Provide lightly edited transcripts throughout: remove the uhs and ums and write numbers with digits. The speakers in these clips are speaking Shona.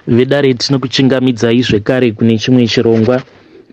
Vedare, tinokuchingamidzai zvekare kune chimwe chirongwa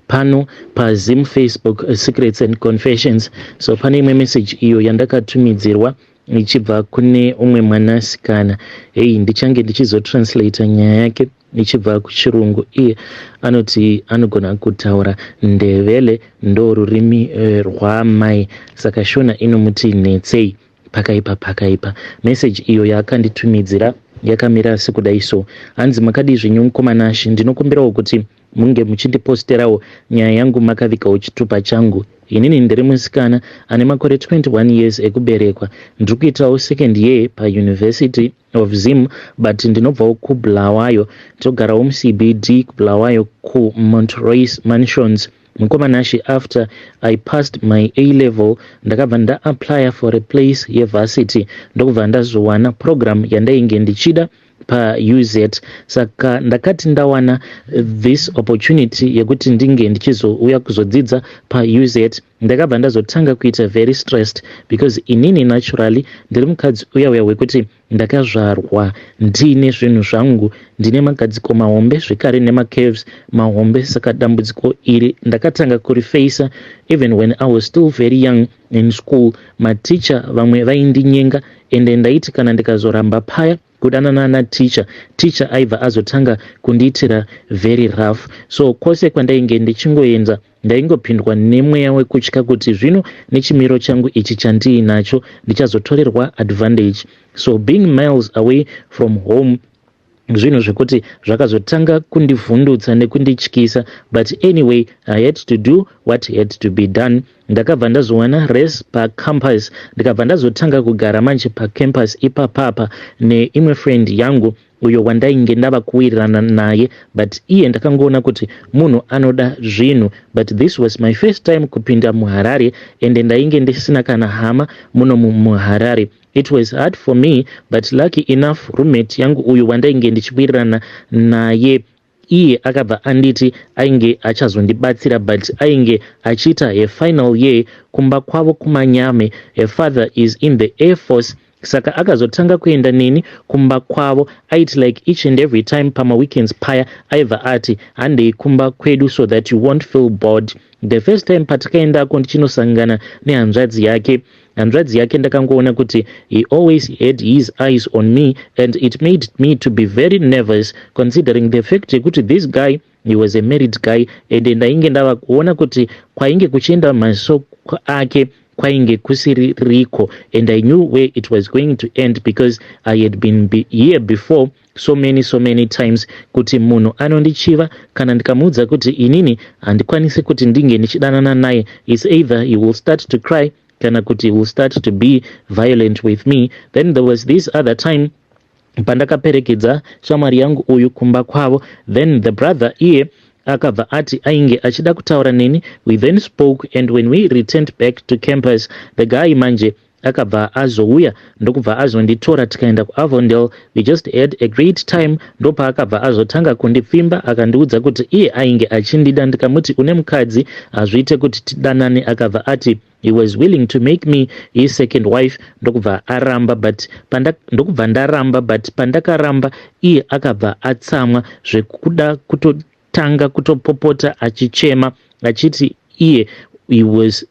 pano paZim Facebook Secrets and Confessions. So pane imwe message iyo yandakatumidzirwa ichibva kune umwe mwanasikana. Hei, ndichange ndichizotranslata nyaya yake ichibva kuchirungu. Iye anoti anogona kutaura Ndevele, ndo rurimi rwaamai, saka Shona inomuti netsei. Pakaipa, pakaipa. Message iyo yaakanditumidzira yakamira sekudai so. Hanzi, "Makadii zvenyu mukoma Nashe? Ndinokumbirawo kuti munge muchindiposterawo nyaya yangu makavigawo chitupa changu. Inini ndiri musikana ane makore 21 years ekuberekwa. Ndiri kuitawo second year paUniversity of Zim, but ndinobvawo kuBulawayo. Togarawo muCBD kuBulawayo, kuMount Royce Mansions. Mukoma Nashe, after I passed my A level, ndakabva ndaapplya for a place yevarsity, ndokubva ndazowana program yandainge ndichida paUZ. Saka ndakati ndawana this opportunity yekuti ndinge ndichizouya kuzodzidza paUZ, ndakabva ndazotanga kuita very stressed, because inini naturally ndiri mukadzi uya uya wekuti ndakazvarwa ndiine zvinhu zvangu, ndine magadziko mahombe zvekare nemacurves mahombe. Saka dambudziko iri ndakatanga kurifeisa even when I was still very young in school. Maticha vamwe vaindinyenga, ende ndaiti kana ndikazoramba paya kudanana naticha, ticha aibva azotanga kundiitira very rough. So kwose kwandainge ndichingoenza, ndaingopindwa nemweya wekutya kuti zvino nechimiro changu ichi chandiinacho ndichazotorerwa advantage. So being miles away from home, zvinhu zvekuti zvakazotanga kundivhundutsa nekundityisa. But anyway, I had to do what had to be done. Ndakabva ndazowana res pacampus, ndikabva ndazotanga kugara manje pacampus ipapapa neimwe friend yangu uyo wandainge ndava kuwirirana naye, but iye ndakangoona kuti munhu anoda zvinhu. But this was my first time kupinda muHarare, ende ndainge ndisina kana hama muno muHarare. It was hard for me, but lucky enough, roommate yangu uyu wandainge ndichiwirirana naye, iye akabva anditi ainge achazondibatsira, but ainge achiita her final year kumba kwavo kuManyame. Her father is in the air force. Saka akazotanga kuenda neni kumba kwavo. Aiti like each and every time pamaweekends paya, aibva ati, 'Handei kumba kwedu so that you won't feel bored.' The first time patakaendako ndichinosangana nehanzvadzi yake, hanzvadzi yake ndakangoona kuti he always had his eyes on me, and it made me to be very nervous, considering the fact yekuti this guy, he was a married guy, and ndainge ndava kuona kuti kwainge kuchienda maso ake kwainge kusiri riko, and I knew where it was going to end, because I had been here before so many, so many times, kuti munhu anondichiva kana ndikamuudza kuti inini handikwanisi kuti ndinge ndichidanana naye. It's either he will start to cry kana kuti he will start to be violent with me. Then there was this other time pandakaperekedza shamwari yangu uyu kumba kwavo. Then the brother, iye akabva ati ainge achida kutaura neni. We then spoke, and when we returned back to campus, the guy manje akabva azouya, ndokubva azonditora, tikaenda kuAvondale. We just had a great time. Ndopaakabva azotanga kundipfimba, akandiudza kuti iye ainge achindida. Ndikamuti, 'Une mukadzi, hazviite kuti tidanane.' Akabva ati he was willing to make me his second wife, ndokubva aramba, but ndokubva ndaramba. But pandakaramba, iye akabva atsamwa zvekuda kutotanga kutopopota achichema, achiti iye he was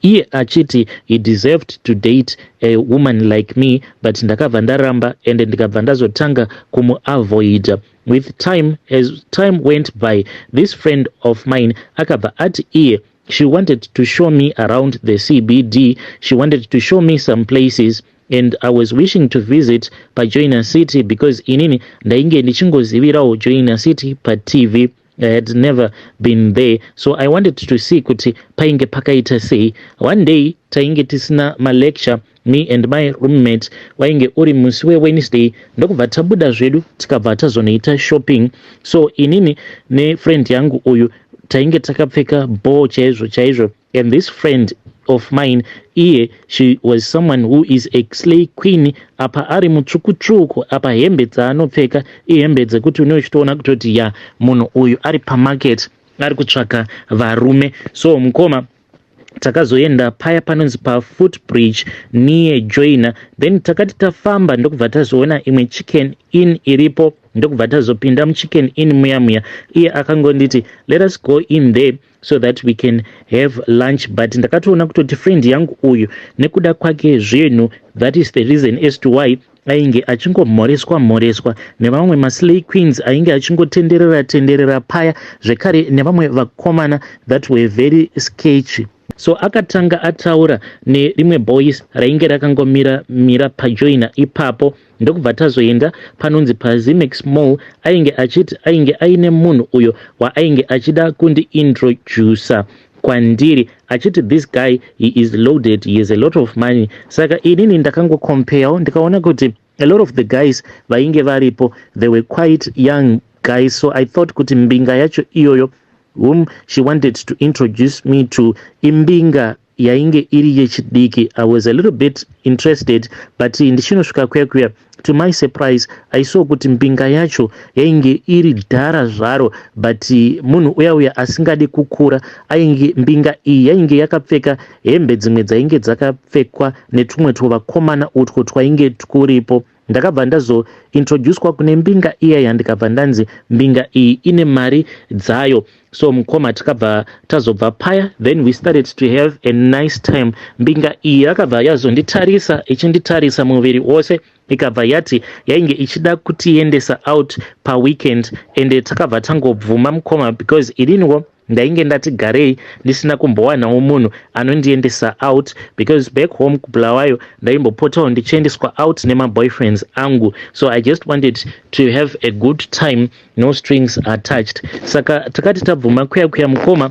iye achiti he deserved to date a woman like me. But ndakabva ndaramba, ende ndikabva ndazotanga kumuavoida. With time, as time went by, this friend of mine akabva ati iye she wanted to show me around the CBD. She wanted to show me some places, and I was wishing to visit paJoina City, because inini ndainge ndichingozivirawo Joina City paTV. I had never been there, so I wanted to see kuti painge pakaita sei. One day tainge tisina malecture, me and my roommate. Wainge uri musi weWednesday. Ndokubva tabuda zvedu, tikabva tazonoita shopping. So inini nefriend yangu uyu tainge takapfeka bho chaizvo chaizvo, and this friend of mine, iye she was someone who is a slay queen. Apa ari mutsvukutsvuku, apa hembe dzaanopfeka ihembe dzekuti une uchitoona kutoti ya, munhu uyu ari pamarket, ari kutsvaka varume. So mukoma, takazoenda paya panonzi paFootbridge near Joina. Then takati tafamba, ndokubva tazoona imwe Chicken Inn iripo. Ndokubva tazopinda muChicken Inn muya muya. Iye akangonditi, "Let us go in there so that we can have lunch." But ndakatoona kutoti friend yangu uyu, nekuda kwake zvinhu, that is the reason as to why ainge achingomhoreswa mhoreswa nevamwe maslay queens ainge achingotenderera tenderera paya, zvekare nevamwe vakomana that were very sketchy. So akatanga ataura nerimwe boys rainge rakangomira mira pajoina ipapo. Ndokubva tazoenda panonzi paZimex Mall. Ainge achiti ainge aine munhu uyo waainge achida kundiintrodusa kwandiri, achiti this guy, he is loaded, he has a lot of money. Saka inini ndakangocomparewo, ndikaona kuti a lot of the guys vainge varipo, they were quite young guys. So I thought kuti mbinga yacho iyoyo whom she wanted to introduce me to, imbinga yainge iri yechidiki. I was a little bit interested, but ndichinosvika kuya kuya, to my surprise I saw kuti mbinga yacho yainge iri dhara zvaro, but munhu uya uya asingadi kukura. Ainge mbinga iyi yainge yakapfeka hembe dzimwe dzainge dzakapfekwa netumwe tuvakomana utwo twainge twuripo. Ndakabva ndazointroducwa kune mbinga iyaya, ndikabva ndanzi mbinga iyi ine mari dzayo. So mukoma, tikabva tazobva paya, then we started to have a nice time. Mbinga iyi yakabva yazonditarisa, ichinditarisa muviri wose, ikabva yati yainge ichida kutiendesa out paweekend. Ende takabva tangobvuma, mukoma, because ininiwo ndainge ndati garei ndisina kumbowanawo munhu anondiendesa out, because back home kuBulawayo ndaimbopotawo ndichiendeswa out nemaboyfriends angu. So I just wanted to have a good time, no strings attached. Saka takati tabvuma kuya kuya, mukoma,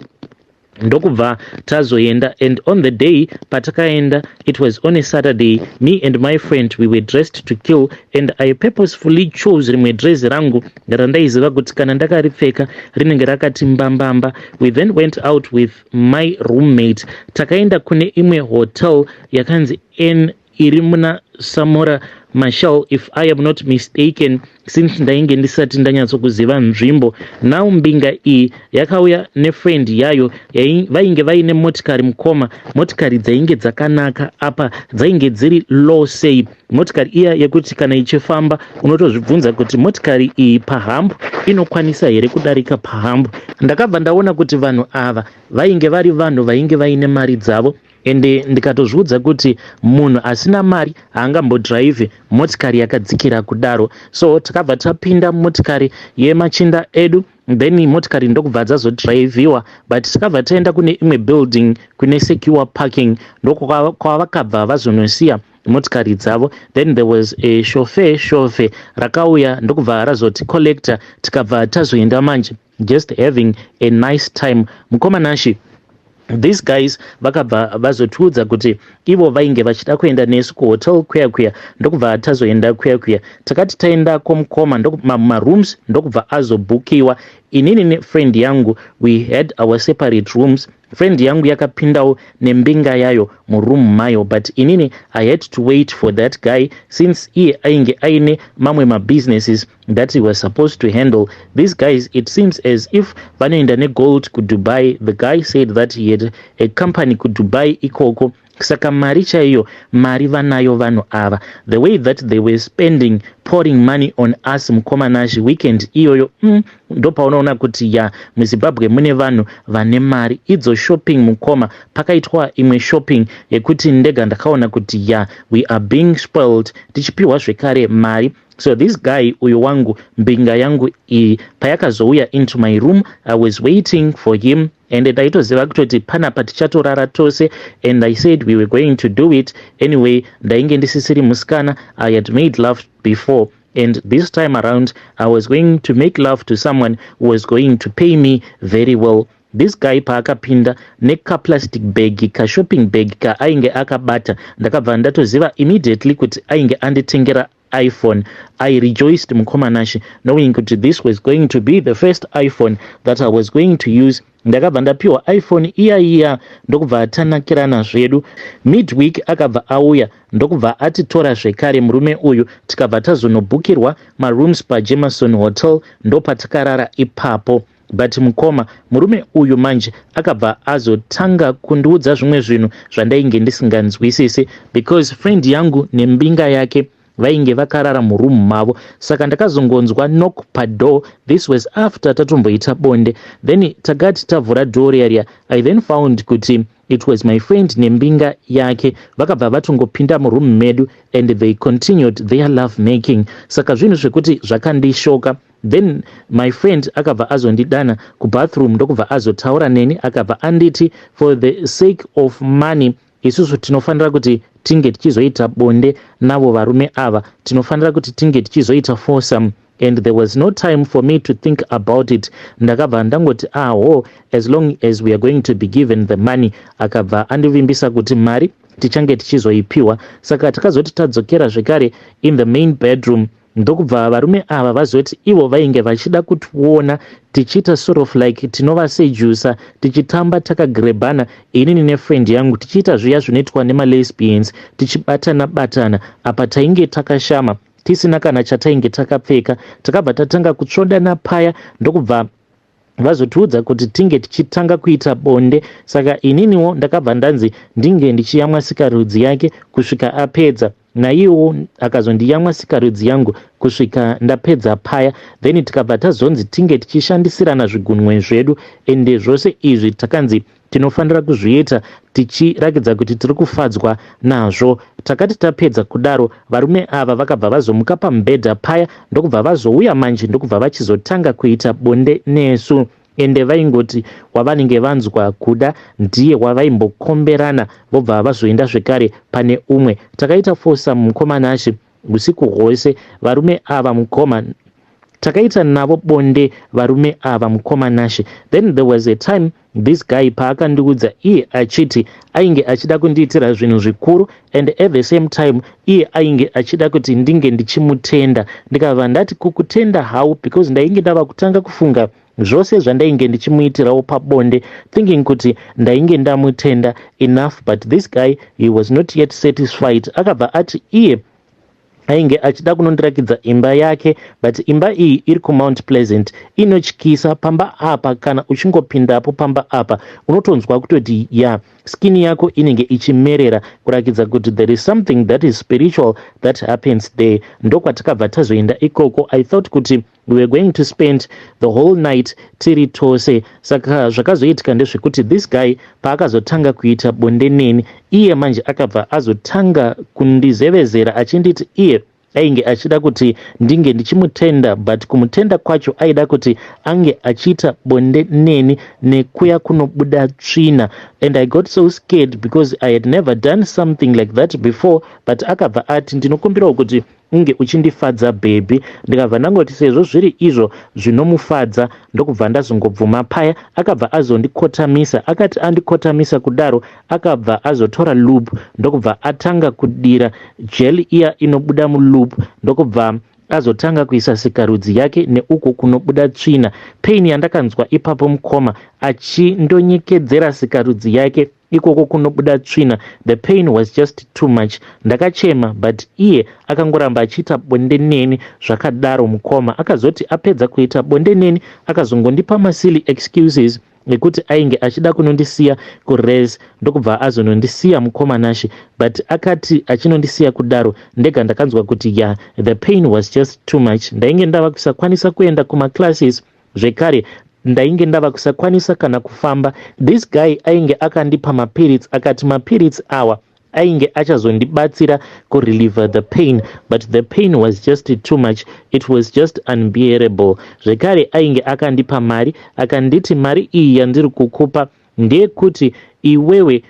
ndokubva tazoenda. And on the day patakaenda, it was on a Saturday. Me and my friend, we were dressed to kill, and I purposefully chose rimwe dress rangu randaiziva kuti kana ndakaripfeka rinenge rakati mbambamba. We then went out with my roommate. Takaenda kune imwe hotel yakanzi N, iri muna Samora Machel, if I am not mistaken, since ndainge ndisati ndanyatsokuziva nzvimbo. Now mbinga iyi yakauya nefriend yayo. Vainge vaine motikari, mukoma, motikari dzainge dzakanaka. Apa dzainge dziri low sei, motikari iya yekuti kana ichifamba unotozvibvunza kuti motikari iyi pahump inokwanisa here kudarika pahump. Ndakabva ndaona kuti vanhu ava vainge vari vanhu vainge vaine mari dzavo, ende ndikatozviudza kuti munhu asina mari haangambodhiraivhi motikari yakadzikira kudaro. So takabva tapinda motikari yemachinda edu, then motikari ndokubva dzazodhiraivhiwa. But takabva taenda kune imwe building kune secure parking, ndokwavakabva vazonosiya motikari dzavo. Then there was a chauffeur, chauffeur rakauya ndokubva razoti collecta. Tikabva tazoenda manje, just having a nice time. Mukoma Nashi, these guys vakabva vazotiudza kuti ivo vainge vachida kuenda nesu kuhotel kuya kuya. Ndokubva tazoenda kuya kuya. Takati taenda mukoma, marooms ndokubva azobhukiwa. Inini nefriend yangu, we had our separate rooms. Friend yangu yakapindawo nembinga yayo muroom mayo, but inini I had to wait for that guy, since iye ainge aine mamwe mabusinesses that he was supposed to handle. These guys, it seems as if vanoenda negold kuDubai. The guy said that he had a company kuDubai ikoko. Saka mari chaiyo, mari vanayo vanhu ava. The way that they were spending, pouring money on us, mukoma Nashi, weekend iyoyo, ndopaunoona kuti ya, muZimbabwe mune vanhu vane mari. Idzo shopping, mukoma, pakaitwa imwe shopping yekuti ndega ndakaona kuti ya, we are being spoiled, tichipiwa zvekare mari. So this guy uyu wangu, mbinga yangu iyi, payakazouya into my room, I was waiting for him, and ndaitoziva kutoti panapa tichatorara tose, and I said we were going to do it anyway. Ndainge ndisisiri musikana. I had made love before, and this time around I was going to make love to someone who was going to pay me very well. This guy paakapinda nekaplastic bag, kashopping bag kaainge akabata, ndakabva ndatoziva immediately kuti ainge anditengera iPhone. I rejoiced, mukoma Nashi, knowing kuti this was going to be the first iPhone that I was going to use. Ndakabva ndapiwa iPhone iya iya, ndokubva tanakirana zvedu. Midweek akabva auya, ndokubva atitora zvekare murume uyu. Tikabva tazonobhukirwa marooms paJameson Hotel, ndopatikarara ipapo. But mukoma, murume uyu manje akabva azotanga kundiudza zvimwe zvinhu zvandainge ndisinganzwisisi, because friend yangu nembinga yake Vainge vakarara muroom mavo, saka ndakazongonzwa knock padoor. This was after tatomboita bonde. Then takati tavhura door riya riya, I then found kuti it was my friend nembinga yake. Vakabva vatongopinda muroom medu and they continued their love making. Saka zvinhu zvekuti zvakandishoka. Then my friend akabva azondidana kubathroom, ndokubva azotaura neni. Akabva anditi for the sake of money, isusu tinofanira kuti tinge tichizoita bonde navo varume ava, tinofanira kuti tinge tichizoita foursome, and there was no time for me to think about it. Ndakabva ndangoti, "Aho, as long as we are going to be given the money." Akabva andivimbisa kuti mari tichange tichizoipiwa. Saka takazoti tadzokera zvekare in the main bedroom, ndokubva varume ava vazoti ivo vainge vachida kutiona tichiita sort of like tinovasedusa, tichitamba takagrebhana, inini nefriend yangu, tichiita zviya zvinoitwa nemalesbians, tichibatana batana. Apa tainge takashama, tisina kana chatainge takapfeka. Takabva tatanga kutsvodana paya, ndokubva vazotiudza kuti tinge tichitanga kuita bonde. Saka ininiwo ndakabva ndanzi ndinge ndichiyamwa sikarudzi yake kusvika apedza, naiyewo akazondiyamwa sikarudzi yangu kusvika ndapedza paya. Then tikabva tazonzi tinge tichishandisirana zvigunwe zvedu, ende zvose izvi takanzi tinofanira kuzviita tichirakidza kuti tiri kufadzwa nazvo. Takati tapedza kudaro, varume ava vakabva vazomuka pamubhedha paya, ndokubva vazouya manje, ndokubva vachizotanga kuita bonde nesu. Ende vaingoti wavanenge vanzwa kuda ndiye wavaimbokomberana, vobva vazoenda zvekare pane umwe. Takaita foursome, mukoma Nashe, usiku hwose. Varume ava, mukoma, takaita navo bonde varume ava, mukoma Nashe. Then there was a time this guy paakandiudza iye achiti ainge achida kundiitira zvinhu zvikuru, and at the same time iye ainge achida kuti ndinge ndichimutenda. Ndikabva ndati, "Kukutenda how?" Because ndainge ndava kutanga kufunga zvose zvandainge ndichimuitirawo pabonde, thinking kuti ndainge ndamutenda enough. But this guy, he was not yet satisfied. Akabva ati iye ainge achida kunondirakidza imba yake, but imba iyi iri kuMount Pleasant, inotyisa. Pamba apa, kana uchingopindapo pamba apa, unotonzwa kutoti ya skin yako inenge ichimerera, kurakidza kuti there is something that is spiritual that happens there. Ndokwatakabva tazoenda ikoko. I thought kuti we were going to spend the whole night tiri tose. Saka zvakazoitika ndezvekuti this guy paakazotanga kuita bonde neni, iye manje akabva azotanga kundizevezera achinditi iye ainge achida kuti ndinge ndichimutenda, but kumutenda kwacho aida kuti ange achiita bonde neni nekuya kunobuda tsvina. And I got so scared because I had never done something like that before. But akabva ati, "Ndinokumbirawo kuti unge uchindifadza, baby." Ndikabva ndangoti sezvo zviri izvo zvinomufadza, ndokubva ndazongobvuma paya. Akabva azondikotamisa. Akati andikotamisa kudaro, akabva azotora lube, ndokubva atanga kudira gel iya inobuda mulube, ndokubva azotanga kuisa sikarudzi yake neuko kunobuda tsvina. Pain yandakanzwa ipapo, mukoma, achindonyekedzera sikarudzi yake ikoko kunobuda tsvina, the pain was just too much. Ndakachema, but iye akangoramba achiita bonde neni zvakadaro. Mukoma, akazoti apedza kuita bonde neni, akazongondipa masilly excuses ekuti ainge achida kunondisiya kures, ndokubva azonondisiya, mukoma Nashe. But akati achinondisiya kudaro, ndega ndakanzwa kuti ya the pain was just too much. Ndainge ndava kusakwanisa kuenda kumaclasses zvekare, ndainge ndava kusakwanisa kana kufamba. This guy ainge akandipa mapiritsi, akati mapiritsi awa ainge achazondibatsira kurelieve the pain, but the pain was just too much, it was just unbearable. Zvekare ainge akandipa mari, akanditi, "Mari iyi yandiri kukupa ndeyekuti iwewe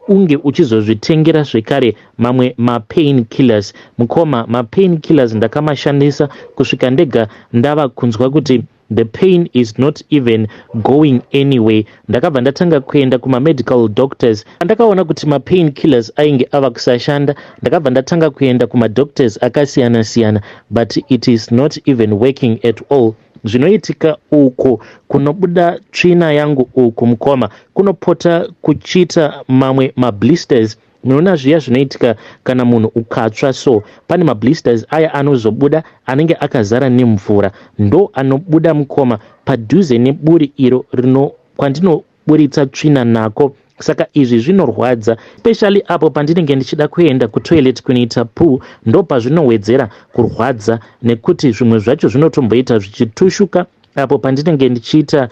unge uchizozvitengera zvekare mamwe mapain killers." Mukoma, mapain killers ndakamashandisa kusvika ndega ndava kunzwa kuti the pain is not even going anyway. Ndakabva ndatanga kuenda kumamedical doctors. Andakaona kuti mapain killers ainge ava kusashanda, ndakabva ndatanga kuenda kumadoctors akasiyana-siyana, but it is not even working at all. Zvinoitika uko kunobuda tsvina yangu uku, mukoma, kunopota kuchiita mamwe mablisters. Munoona zviya zvinoitika kana munhu ukatsva? So pane mablisters aya anozobuda anenge akazara nemvura, ndo anobuda, mukoma, padhuze neburi iro rino kwandinoburitsa tsvina nako. Saka izvi zvinorwadza, especially apo pandinenge ndichida kuenda kutoilet kunoita poo, ndopazvinowedzera kurwadza nekuti zvimwe zvacho zvinotomboita zvichitushuka apo pandinenge ndichiita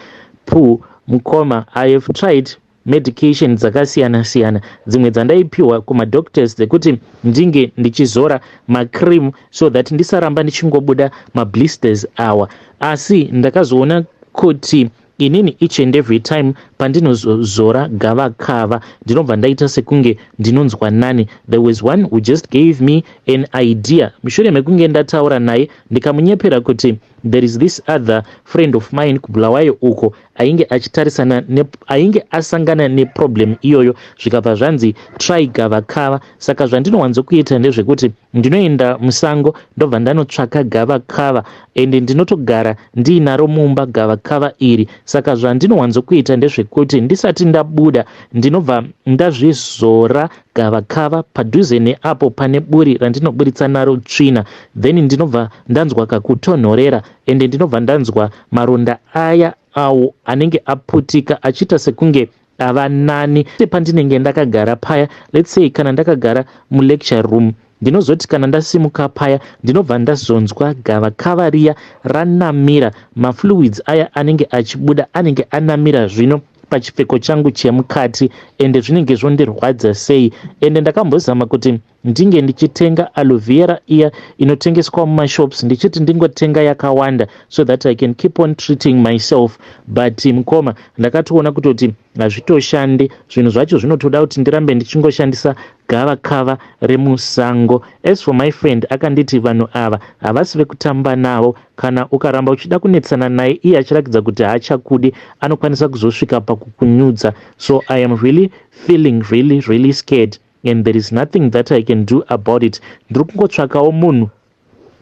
poo. Mukoma, I have tried medication dzakasiyana siyana, dzimwe dzandaipiwa kumadoctors dzekuti ndinge ndichizora macream so that ndisaramba ndichingobuda mablisters awa, asi ndakazoona kuti inini each and every time pandinozora gavakava ndinobva ndaita sekunge ndinonzwa nani. There was one who just gave me an idea mushure mekunge ndataura naye, ndikamunyepera kuti there is this other friend of mine kuBulawayo uko ainge achitarisana, ainge asangana neproblem iyoyo, zvikabva zvanzi try gavakava. Saka zvandinowanzokuita ndezvekuti ndinoenda musango, ndobva ndanotsvaka gavakava, ende ndinotogara ndiinaro mumba gavakava iri. Saka zvandinowanzokuita ndezvekuti ndisati ndabuda ndinobva ndazvizora gavakava padhuze neapo pane buri randinoburitsa naro tsvina, then ndinobva ndanzwa kakutonhorera, ende ndinobva ndanzwa maronda aya awo anenge aputika achiita sekunge ava nani. Pandinenge ndakagara paya, let's say kana ndakagara mulecture room, ndinozoti kana ndasimuka paya ndinobva ndazonzwa gavakava riya ranamira, mafluids aya anenge achibuda anenge anamira zvino pachipfeko changu chemukati, ende zvinenge zvondirwadza sei. Ende ndakambozama kuti ndinge ndichitenga aloe vera iya inotengeswa mumashops, ndichiti ndingotenga yakawanda so that I can keep on treating myself, but mukoma, ndakatoona kutoti hazvitoshandi. Zvinhu zvacho zvinotoda kuti ndirambe ndichingoshandisa gavakava remusango. As for my friend, akanditi vanhu ava havasi vekutamba navo. Kana ukaramba uchida kunetsana naye iye achiratidza kuti haachakudi, anokwanisa kuzosvika pakukunyudza. So I am really feeling really, really scared and there is nothing that I can do about it. Ndiri kungotsvakawo munhu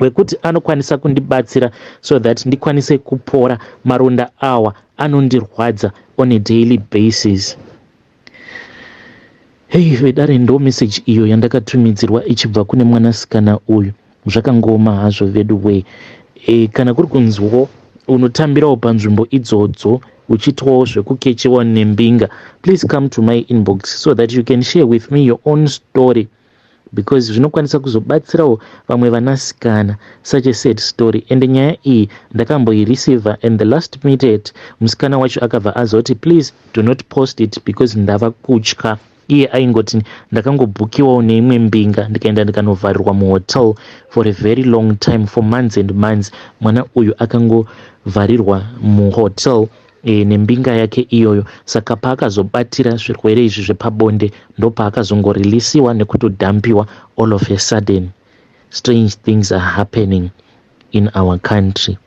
wekuti anokwanisa kundibatsira so that ndikwanise kupora. Maronda awa anondirwadza on a daily basis. Hei vedare, ndo message iyo yandakatumidzirwa ichibva kune mwanasikana uyu. Zvakangoma hazvo vedu wei. Kana kuri kunzwo unotambirawo panzvimbo idzodzo uchiitwawo zvekukechewa nembinga, please come to my inbox so that you can share with me your own story, because zvinokwanisa kuzobatsirawo vamwe vanasikana. Such a sad story. And nyaya iyi ndakamboireceiva and the last minute musikana wacho akabva azoti, "Please do not post it because ndava kutya." Iye aingoti ndakangobhukiwawo neimwe mbinga, ndikaenda ndikanovharirwa muhotel for a very long time, for months and months. Mwana uyu akangovharirwa muhotel nembinga yake iyoyo. Saka paakazobatira zvirwere izvi zvepabonde, ndopaakazongorilisiwa nekutodhampiwa all of a sudden. Strange things are happening in our country.